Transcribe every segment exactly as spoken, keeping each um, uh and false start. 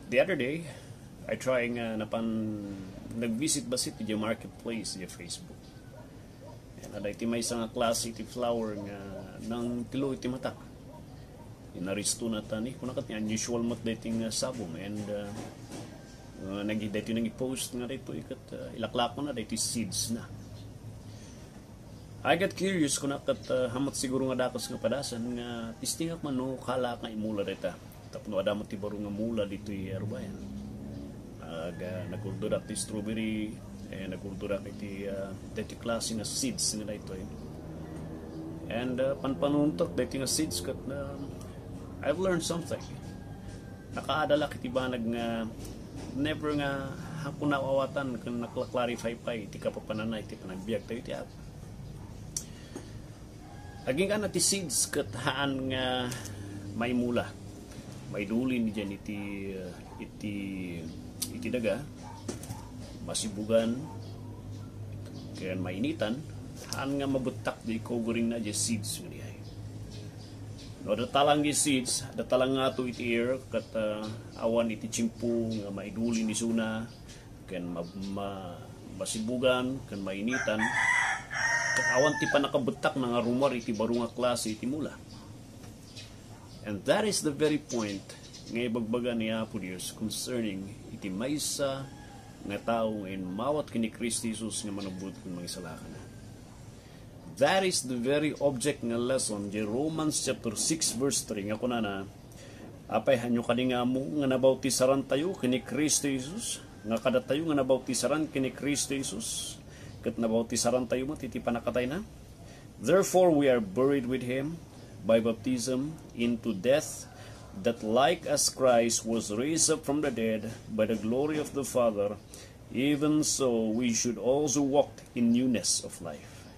The other day, I try nga napan nag-visit-basit idiay marketplace idiay Facebook. Ayan, adda iti maysa nga klase iti flower nga nangtilo iti matak. Inaristona ta ni, kuna ket nga unusual met daytoy nga sabong, and, uh, uh, nag-, daytoy nang i-post nga daytoy ket, uh, ilaklakona daytoy seeds na. I got curious, kuna ket, uh, hamot siguro nga dakes nga padasan nga testingak man no kalaak nga imula dayta. Tapno adda met ti baro nga mula ditoy Arubayan. Ag, uh, nag-orderak ti strawberry, eh, nag-orderak iti, uh, daytoy klase nga seeds nga daytoy. And, uh, panpanuntok daytoy nga seeds ket, uh, I've learned something. Nakaadalak iti banag nga never nga haanko naawatan ken nakla-clarify pay iti kapapanana iti panagbiag tayo iti Apo. Agingga na ti seeds ket haan nga maimula. Maidulin diyan iti, iti, iti daga, masibugan, ken mainitan, haan nga mabettak di covering na di seeds nga diay. No, adda talang di seeds, adda talang ngato iti air, ket, ah, awan iti tiempo nga maidulin isuna, ken ma-, ma-, masibugan, ken mainitan, ket awan ti pannakabettak na nga rumar iti baro nga klase iti mula. And that is the very point nga ibagbaga ni Apo Dios concerning iti maysa nga tao nga immawat ken ni Cristo Jesus nga manubot ken mangisalakan. That is the very object nga lesson di Romans chapter six verse three nga kunana, apay, haanyo kadi nga ammo nga nabautisarantayo ken ni Cristo Jesus? Nga kadatayo nga nabautisaran ken ni Cristo Jesus, ket nabautisarantayo met iti pannakatayna? Therefore, we are buried with him by baptism into death, that like as Christ was raised up from the dead by the glory of the Father, even so we should also walk in newness of life.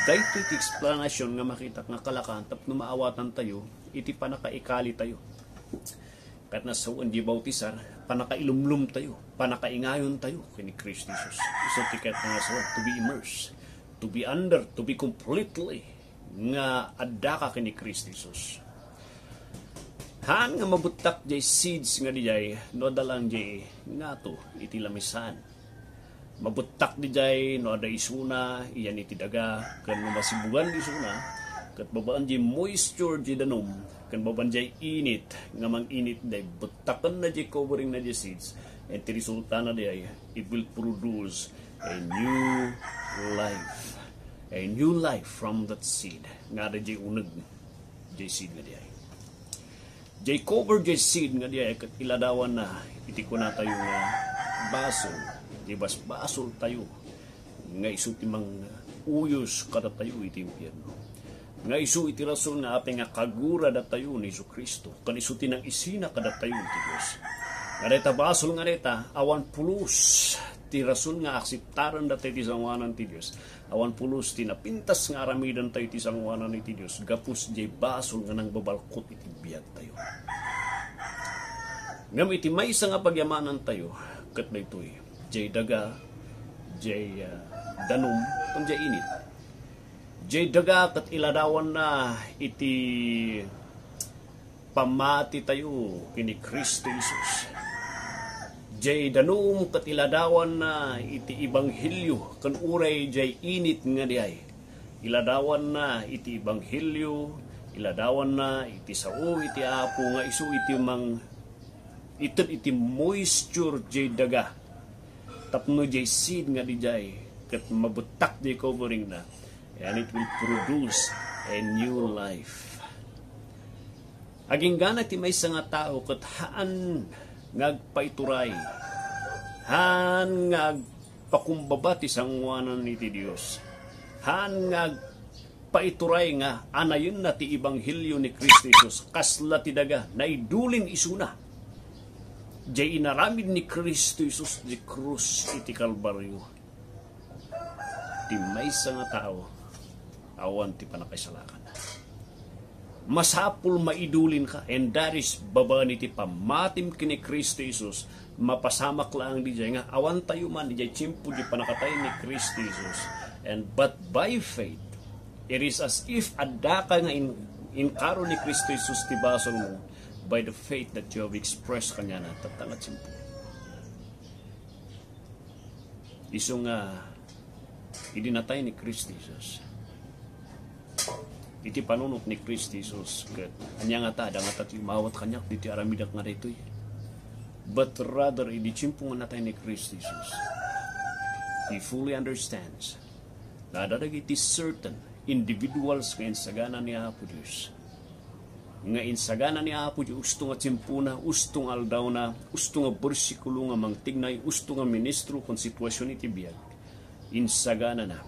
Daytoy ti explanation nga makitak nga kalakan tapno maawatantayo iti pannakaikali tayo. Ket nasawen di bautisar, pannakailumlom tayo, pannakaingayon tayo ken ni Cristo Jesus. Isu ti ket nga nasawen, to be immersed, to be under, to be completely nga addaka ken ni Cristo Jesus. Haan nga mabettak jay seeds nga dijay no adda lang jay ngato iti lamisaan. Mabettak dijay no adda isuna iyan iti daga, ken no masibugan di isuna, ket babaen jay moisture jay danum, ken babaen jay init nga manginit, dijay bettakenna jay covering na jay seeds, and ti resultana dijay, it will produce a new life. A new life from that seed. Nga adda jay uneg jay seed nga dijay. Jay cover jay seed nga dijay ket iladawanna iti kunatayo nga basol, jay basbasoltayo nga isu ti manguyos kadatayo iti impierno. Nga isu iti rason nga apay nga kaguradatayo ni Jesu-Cristo, ken isu ti nangisina kadatayo iti Dios. Nga dayta basol nga dayta, awan pulos ti rason nga akseptaranda ti sangoanan ti Dios. Awan pulos ti napintas nga aramidentayo iti sangoanan iti Dios gapu jay basol nga nangbabalkot iti biagtayo. Ngem iti maysa nga pagyamanantayo, ket daytoy, jay daga, jay, ah, danum, ken jay init. Jay daga ket iladawanna iti pammatitayo ken ni Cristo Jesus. Jay danum ket iladawanna iti ebanghelio, ken uray jay init nga dijay, iladawanna iti ebanghelio, iladawanna iti sao iti Apo nga isu iti mang-, ited iti moisture jay daga. Tapno jay seed nga dijay ket mabettak jay coveringna, and it will produce a new life. Aginggana ti maysa nga tao ket haan nga agpaituray, haan nga agpakumbaba ti sangoanan iti Dios, haan nga agpaituray nga anayenna ti ebanghelio ni Cristo Jesus. Kasla ti daga, naidulin isuna jay inaramid ni Cristo Jesus di krus iti Kalbario. Ti maysa nga tao, awan ti pannakaisalakan. Masapul maidulinka, and that is babaen iti pammatim ken ni Cristo Jesus. Mapasamak laeng dijay nga awantayo man idiay tiempo di pannakatay ni Cristo Jesus. And but by faith, it is as if addaka nga in-, inkaro ni Cristo Jesus ti basolmo, by the faith that you have expressed kaniana tatta nga tiempo. Isu nga idi natay ni Cristo Jesus, iti panunot ni Cristo Jesus, ket ania ngata, adda ngata ti umawat kaniak ditoy aramidak nga daytoy? But rather, idi tiempo nga natay ni Cristo Jesus, he fully understands nga adda dagiti certain individuals nga insagana ni Apo Dios, nga insagana ni Apo Dios usto nga tiempona, usto nga aldawna, usto nga bersikulo nga mangtignay, usto nga ministro ken situasion iti biag. Insaganana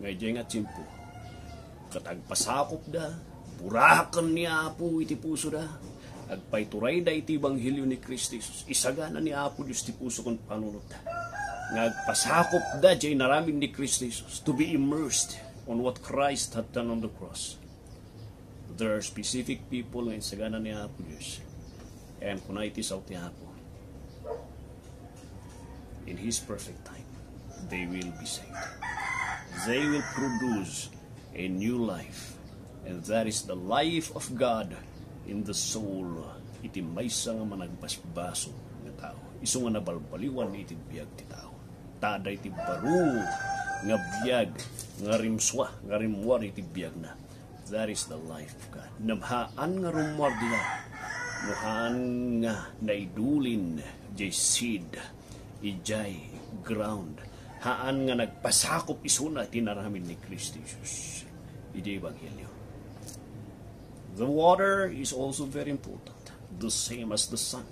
nga idiay nga tiempo, ket agpasakopda, buraken ni Apo iti pusoda, agpaiturayda iti ebanghelio ni Cristo Jesus. Isagana ni Apo Dios ti puso ken panunotda nga agpasakopda diay inaramid ni Cristo Jesus, to be immersed on what Christ had done on the cross. There are specific people nga insagana ni Apo Dios. And kuna iti sao ti Apo, in His perfect time, they will be saved. They will produce a new life. And that is the life of God in the soul. Iti maysa nga managbasbasol nga tao. Isu nga nabalbaliwan iti biag ti tao. Ta adda iti baro nga biag nga rimsua, nga rimmuar iti biagna. That is the life of God. Ngem haan nga rummuar diay, no haan nga naidulin diay seed idiay ground, haan nga nagpasakop isuna ti inaramid ni Cristo Jesus idiay ebanghelio. The water is also very important, the same as the sun.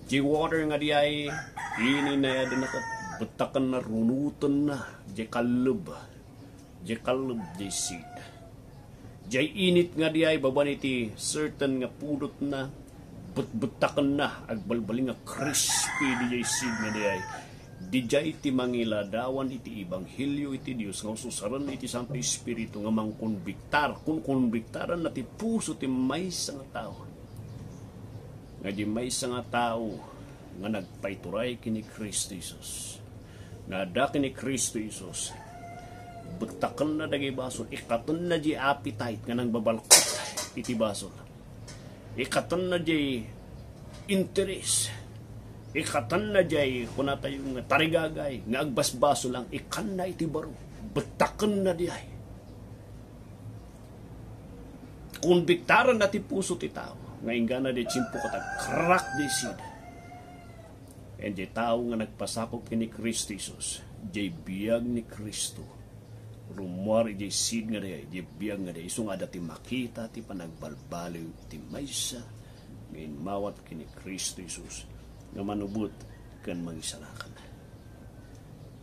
Diay water nga diay, ini na yadna ket bettakenna, runutenna diay kalleb, diay kalleb diay seed. Diay init nga diay, babaen iti certain nga pudotna, betbettakenna, agbalbaliw nga crispy diay seed nga diay. Diay ti mangiladawan iti ebanghelio iti Dios nga ususaren iti Santo Espiritu nga mangkonbiktar, kunkonbiktaranna ti puso ti maysa nga tao. Nga diay maysa nga tao nga nagpaituray ken ni Cristo Jesus, nga adda ken ni Cristo Jesus, bettakenna dagiti basol, ikkatenna diay appetite nga nangbabalkot iti basol, ikkatenna diay interes, ikkatenna diay, kunatayo, nga tarigagay nga agbasbasolan, ikkanna iti baro, bettakenna diay. Konbiktaranna ti puso ti tao nga inggana diay tiempo ket agcrack diay seed. And diay tao nga nagpasakop ken ni Cristo Jesus, diay biag ni Cristo, rummuar idiay seed nga diay, diay biag nga diay, isu nga adda ti makita ti panagbalbaliw ti maysa nga immawat ken ni Cristo Jesus nga manubot ken mangisalakan.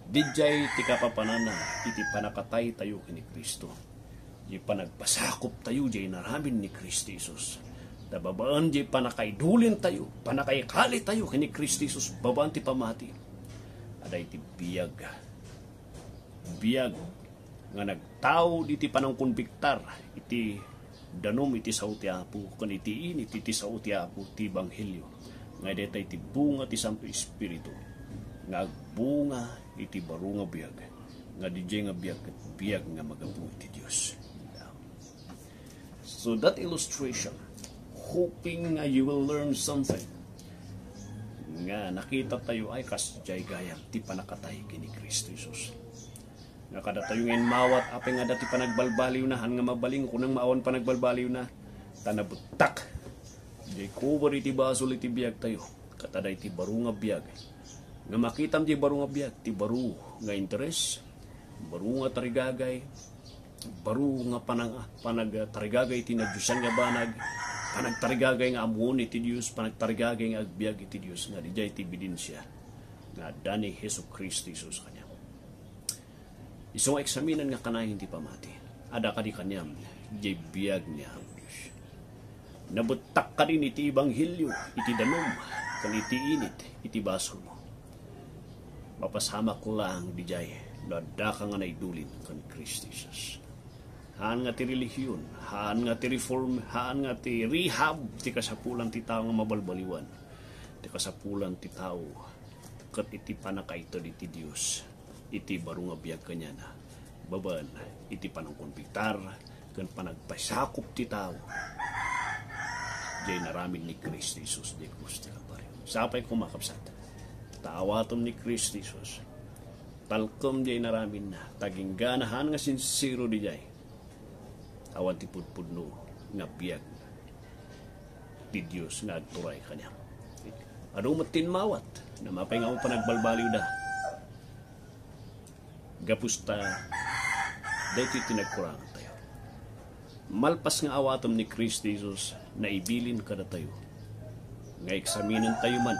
Diay ti kapapanana iti pannakataytayo ken ni Cristo. Diay panagpasakoptayo diay inaramid ni Cristo Jesus. Ta babaen diay pannakaidulintayo, pannakaikalitayo ken ni Cristo Jesus babaen ti pammati, adda iti biag. Biag nga nagtaud iti panangkonbiktar iti danum iti sao ti Apo, ken iti init iti sao ti Apo ti ebanghelio, nga dayta iti bunga ti Santo Espiritu nga agbunga iti baro nga biag, nga diay nga biag ket biag nga magapu iti Dios. So that illustration, hoping nga you will learn something, nga nakitatayo ay kas diay gayam ti pannakatay ken ni Cristo Jesus. Nga kadatayo nga immawat, apay nga adda ti panagbalbaliwna, haan nga mabalin, kunam nga awan panagbalbaliwna, ta nabettak diay cover iti basol iti biagtayo, ket adda iti baro nga biag. Nga makitam diay baro nga biag, ti baro nga interes, baro nga tarigagay, baro nga panang-, panagtarigagay iti nadiosan nga banag, panagtarigagay nga ammoen iti Dios, panagtarigagay nga agbiag iti Dios, nga diay ti ebidensia nga adda ni Jesu-Cristo Jesus kaniam. Isu nga eksaminan nga kanayon ti pammati. Adda kadi kaniam diay biag ni Apo Dios. Nabettak kadin iti ebanghelio, iti danum, ken iti init iti basolmo. Mapasamak laeng diay no addaka nga naidulin ken Cristo Jesus. Haan nga ti relihiyon, haan nga ti reform, haan nga ti rehab ti kasapulan ti tao nga mabalbaliwan. Ti kasapulan ti tao ket iti pannakaited iti Dios iti baro nga biag kaniana, babaen iti panangkonbiktar ken panagpasakop ti tao Diay inaramid ni Cristo Jesus diay krus ti Kalbario. Sapay koma, kabsat, ta awatem ni Cristo Jesus. Talkem diay inaramidna, ta inggana haan nga sinsero diay. Awan ti pudpudno nga biag ti Dios nga agturay kaniam. Adu met ti immawat, namapay nga panagbalbaliwda. Gapu ta, daytoy ti nagkurangantayo. Malpas nga awatem ni Cristo Jesus, naibilin kadatayo nga eksaminentayo man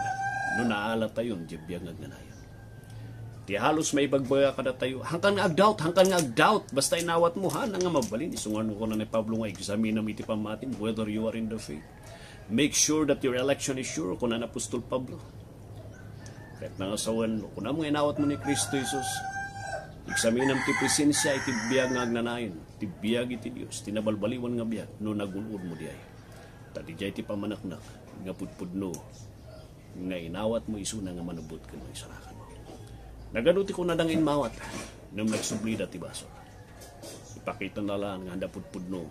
no naalatayon diay biag nga agnanayon. Ti halos maibagbaga kadatayo, hangkan nga agdoubt, hangkan nga agdoubt, basta inawatmo, haan nga mabalin. Isu nga kunana ni Pablo nga, "Examinam iti pammatim, whether you are in the faith. Make sure that your election is sure," kuna ni Apostol Pablo. Ket nangasawen, no kunam nga inawatmo ni Cristo Jesus, eksaminam ti presensia iti biag nga agnanayon, ti biag iti Dios, ti nabalbaliwan nga biag, no nagun-odmo diay. Ta diay ti pammaneknek nga pudpudno nga inawatmo isuna nga manubbot ken mangisalakanmo. Nagadu ti kunada nga immawat, ngem nagsublida ti basol. Ipakitana laeng nga haan da pudpudno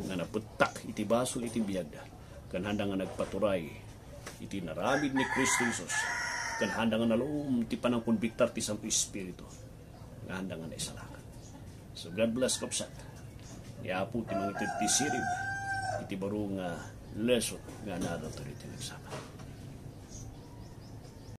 nga napettak iti basol iti biagda, ken haan da nga nagpaturay iti inaramid ni Cristo Jesus, ken haan da nga nalom ti panangkonbiktar ti Santo Espiritu nga haan da nga naisalakan. So, God bless, kabsat. Ni Apo ti mangited ti sirib iti baro nga lesson nga anaradtayo iti nagsama.